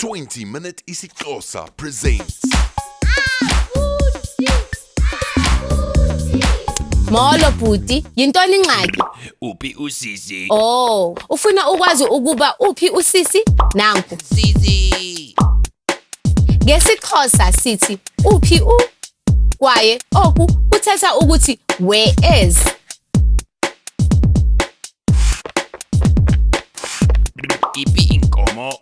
20 Minute isiXhosa presents. Molo bhuti, yintoni ingxaki? Uphi usisi? Oh, ufuna ukwazi ukuba uphi usisi? Nanku. Sisi. NgesiXhosa sithi uphi u kwaye oku kuthetha ukuthi where is. Iphi inkomo?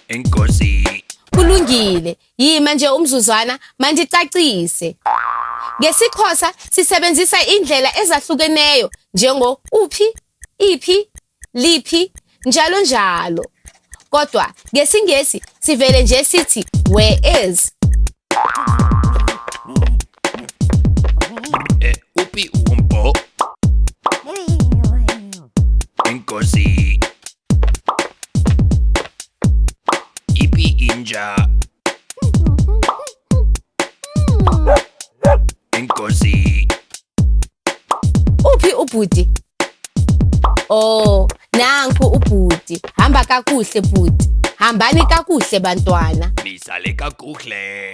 Enkosi. Kulungile, yima nje umzuzwana mandicacise. NgesiXhosa sisebenzisa indlela ezahlukeneyo njengo uphi, iphi, liphi, njalo njalo. Kodwa ngesiNgesi sivele nje sithi where is. Uphi umbo? Enkosi. Iphi inja? Enkosi. Uphi ubhuti? Oh, nanku ubhuti. Hamba kakuhle bhuti. Hambani kakuhle bantwana. Nisale kakuhle.